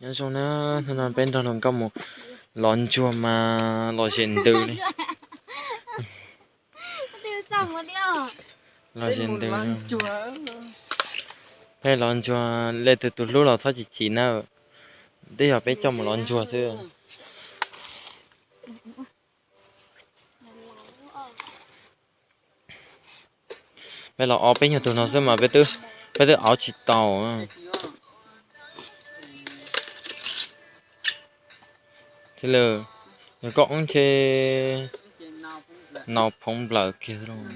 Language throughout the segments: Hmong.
Nyob zoo na, hnub no peb nrog hluas nkauj mus lov ntsuag mas los zem ntws li. Los zem ntws. Peb lov ntsuag, leej twg tus hlub los txhob chim chim na. Twb yog peb coj mus lov ntsuag xwb. Peb los ob peb nyuag tug no xwb mas peb twb, peb twb auv tsis tau. Thiab lawm, yog koj ub ntshe nau phoov nplawm kiag lawm.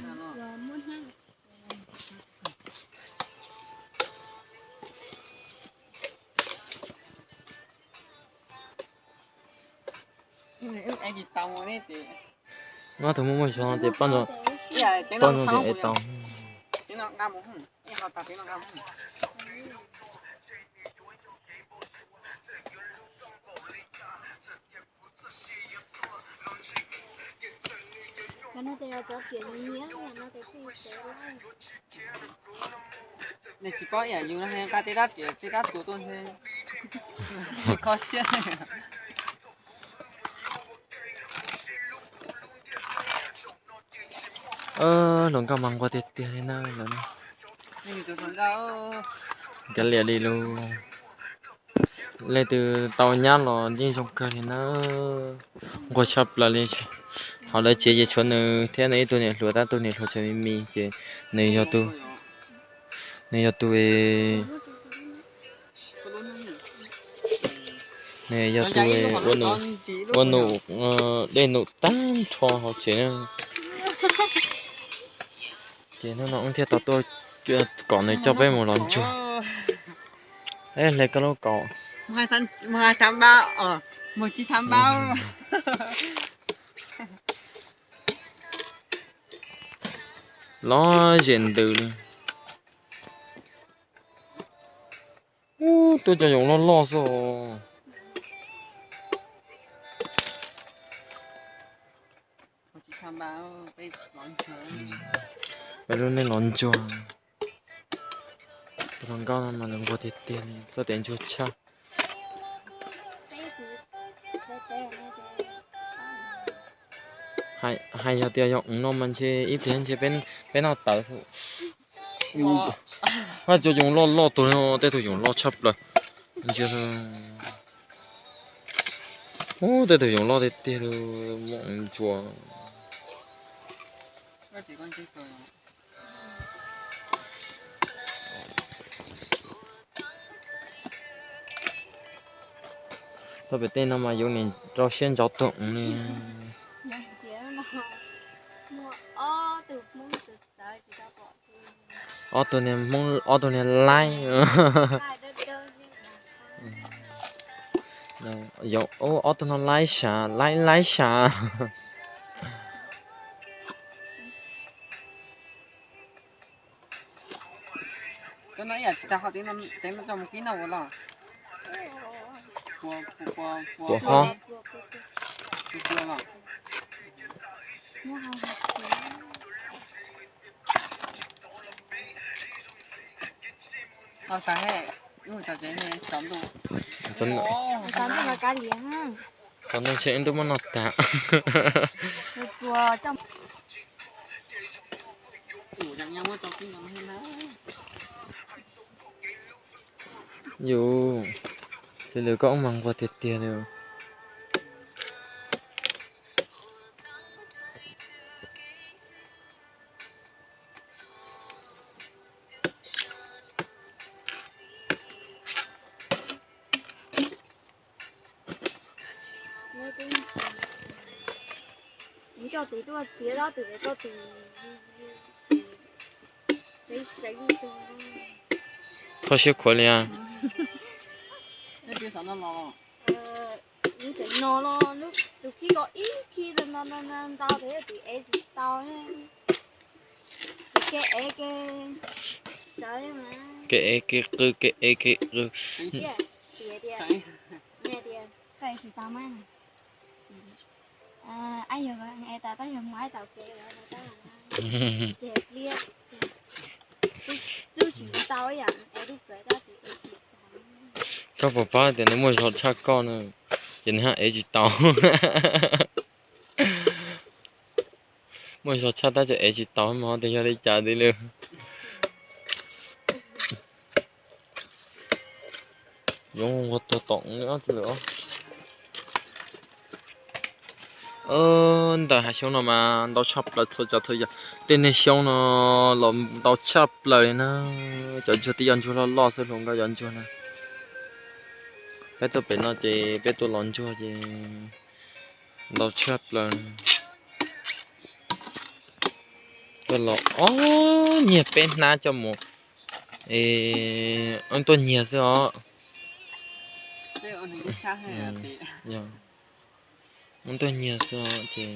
Nyob tus muaj muaj zog ces poj ntxoog, poj ntxoog ces ev tau. Nej tsis paub ib yam yus no nqa tej rab riam tej rab txuas tuaj ntshe kho siab. Hluas nkauj mas nquag tiag tiag li na lawm. Kav liam li lus. Leej twg tau nyab los yeej zoo kawg li na. Nquag tshaj plaws li. Hauv lawv tsev ces tshuav nws thiab nws ib tug niam hluas, tab tus niam hluas tseem me me ces nws yog tus, nws yog tus, nws yog tus ua num, ua num dej num tag nrho hauv tsev na. Ces hnub no wb thiaj tau tuaj kom nws coj peb mus lov ntsuag. Hle koj lub kaus. Lov zem ntws li. Ub, tuaj cov yoov loj loj xwb os. Peb lub neej lov ntsuag. Tus hluas nkauj no mas nws nquag tiag tiag li, txoj tes ntsuag tshaj. Hais yog tias yog no mas ntshe ib pliag ntshe peb noj tawv xwb. Hais cov yoov loj loj tug no, tej tug yoov loj tshaj plaws. Ub, tej tug yoov loj tiag tiag li, muaj ntsuag. Tau pem tej no mas yuav nim rau siab ntsov tuag li. Ob tug niag Hmoob, ob tug niag laib. Ob tug no laib sav, laib laib sav. Puas ho? Txog ntua ntshe wb twb muab noj tag. Yus, ces lawv koj ub mas nquag tiag tiag li. Kho siab khuav li. Kev ev kev qw, kev ev kev qw. Koj puas paub tias nws muaj zog tshaj koj na, ces nws haj ev tsis tau. Muaj zog tshaj tab tseem ev tsis tau mas ho tias yog li cas li lawm. Yuav ua tuag tom li ob txwv lawm. Ntawm hav xyoob no mas ntau tshaj plaws txhua tsav txhua yam. Tej niag xyoob no los ntau tshaj plaws li na. Cov ntsuag twb yog ntsuag loj loj xwb, hluas nkauj cov ntsuag na. Peb tuaj pem no ces peb tuaj los ntsuag ces ntau tshaj plaws. Tuaj los ob nyiag peb hnab coj mus, es tuaj nyiag xwb os. Wb tuaj nyiag xwb os ces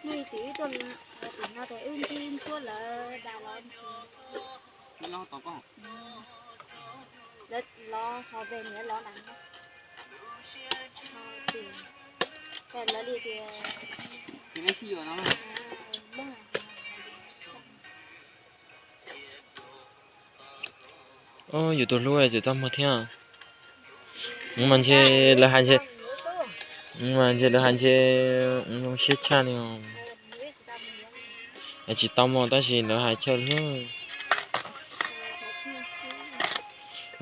Nws tim wb tuaj tim no ces wb ntsib ntsuab lawv das los ntsis. Lawv los ho pem niam los nram no. Ho tim, pem lawv li tias ces neb sib yuav no. Yus tus hlub tseem txaj muag thiab. Mas ntshe lawv hais ntshe, mas ntshe lawv hais ntshe zoo siab tshaj li os. Es tsis tau muaj tab sis lawv hais chaw hlub.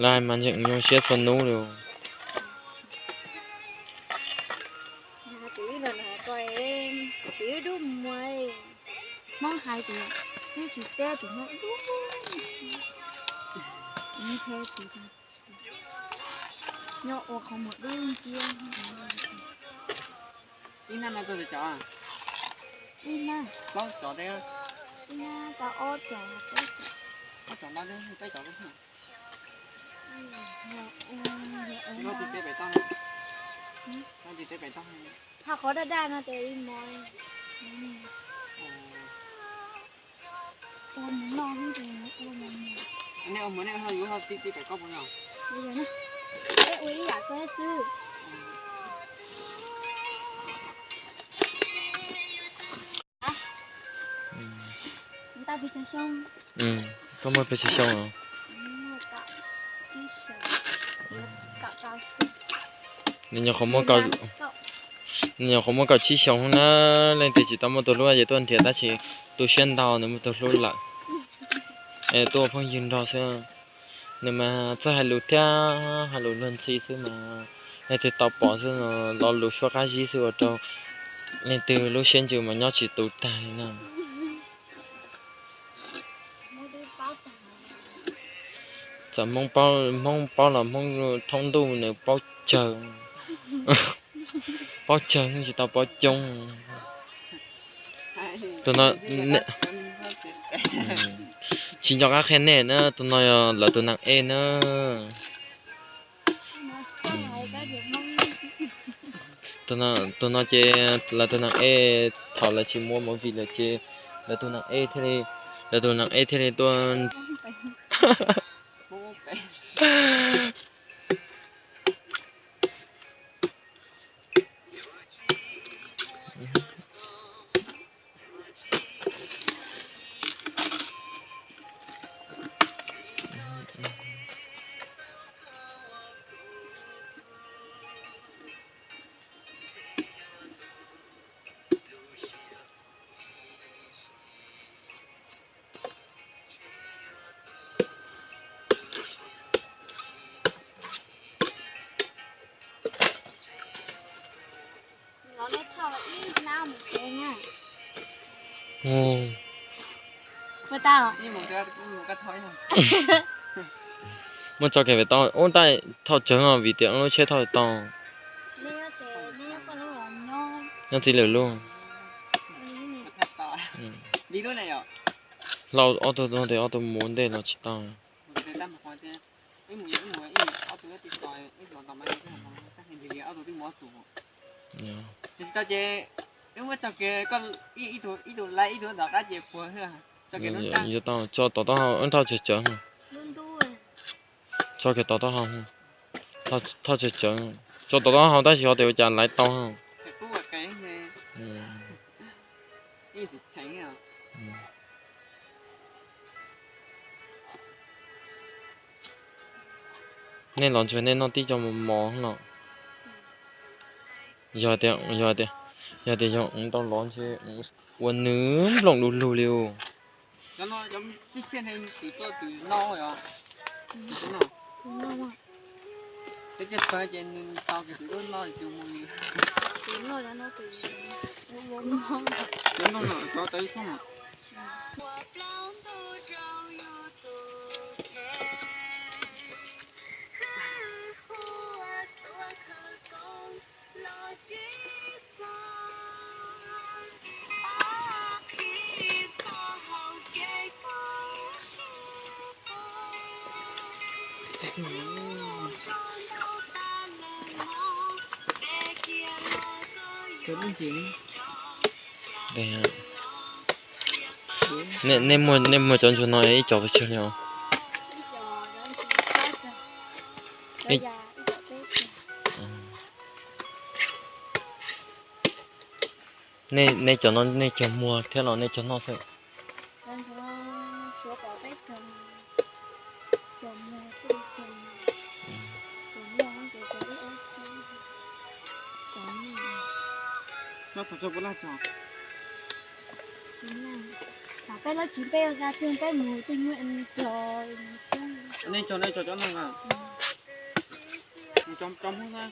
Lawv hais mas ntshe zoo siab txhua hnub li. Hmoob hais tias twb tsis teb tus no dub, nyob ua qhov muag dub nciab. Ib hnab no tau cov, ib hnab plaub cov teb, ib hnab tau ob cov, ob cov no peb cov. Nyob tsis teb pem toj, nyob tsis teb pem toj. Ho qhov daj daj no ces li mov. Ua mus noj xwb ces ua mus. Nej ua mus nej ho yuav ho ti ti pem koj puas yog? Peb ua ib yam koj xwb. Tau muaj pes tsawg xyoo os? Nws nyuam qhuav muaj kaum tsib xyoo na, leej twg tsis tau muaj tus hlub ces tuaj nrhiav tab sis tu siab ntau nws muaj tus hlub lawm. Es tuaj ua phooj ywg nrog xwb. Nws mas txawj hais lus thiab hais lus luag ntxhi xwb mas, leej twg tau pom xwb, lo lus suab qab zib xwb ua rau leej twg lub siab ntsws mas nyob tsis tus tag li na. Txawm Hmoob paub los Hmoob thoob ntuj nws paub tsawg, paub tsawg tsis tau paub coob. Tus no tsis nco qab qhia nej na, tus no yog lawv tus neeg ej na. Tus no ces lawv tus neeg ej, thaum lawv tsis muaj movie lawm ces lawv tus neeg ej thiaj li, lawv tus neeg ej thiaj li tuaj. Muaj tso kev pem toj ub, tab thauj tsawg no vim tias lub tsheb thauj tau. Nyob txiv lwm lub. Hlau ob tug no tes ob tug mus ntej los tsis tau. Yuav tau tso tom taub hau wb thauj tsawv tsawv. Tso kiag tom taub hau, thauj tsawv tsawv. Tso tom taub hau tab sis ho tias ua cas laiv tau. Nej los ntshe nej noj tib co mos mos no. Yog tias, yog tias, yog tias yog ntau los ntshe ua nws nplooj du lug li. Nej, nej muag cov ntsuag no ib co pes tsawg li os? Nej cov no nej cog muag thiab los nej cog noj xwb? Nej cog, nej cog cov no na. Cov Hmoob na.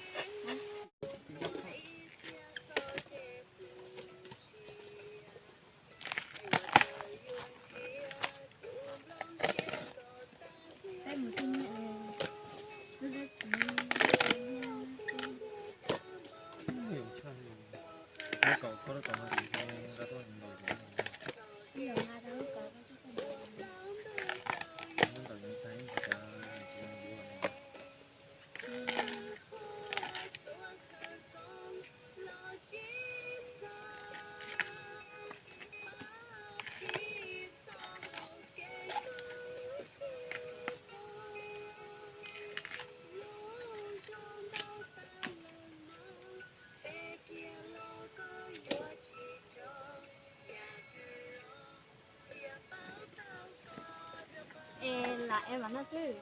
Es lam es mam noj xwb.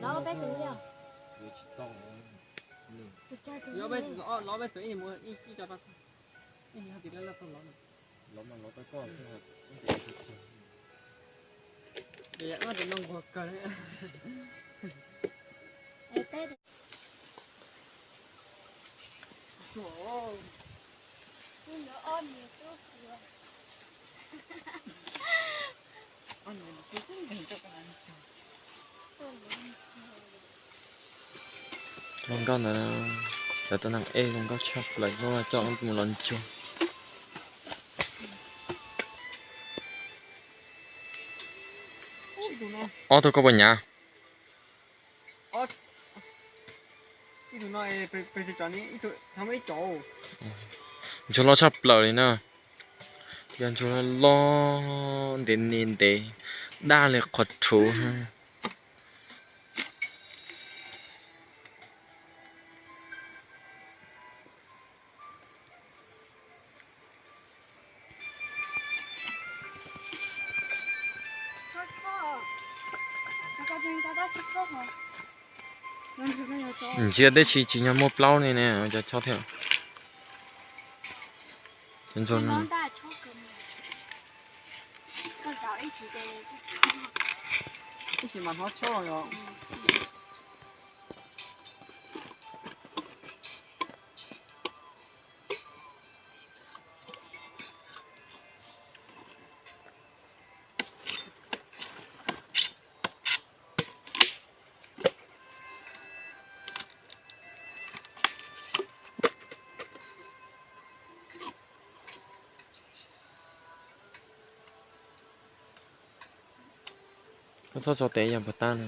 Lov peb tus li os. Lov peb tus, lov peb tus ib mus ib co tau. Ib yog tias lawv loj tau lov no. Lov mas lov tau koj. Ib tus no nquag kawg. Zoo nkauj ntawd, cov tus neeg ej zoo nkauj tshaj plaws, coj mus los ntsuag. Ob tug koj puas nyav? Ntsuag loj tshaj plaws li na. Yog ntsuag loj ntev ni ntev, daj li qhov rhuv. Ntsia teb tsis tsis nyog muaj plaub li ne, cov chob thiab. Cov ntsuag no. Ib sim mas hnov chob yom. Koj txhob tso tes yog puas tab no.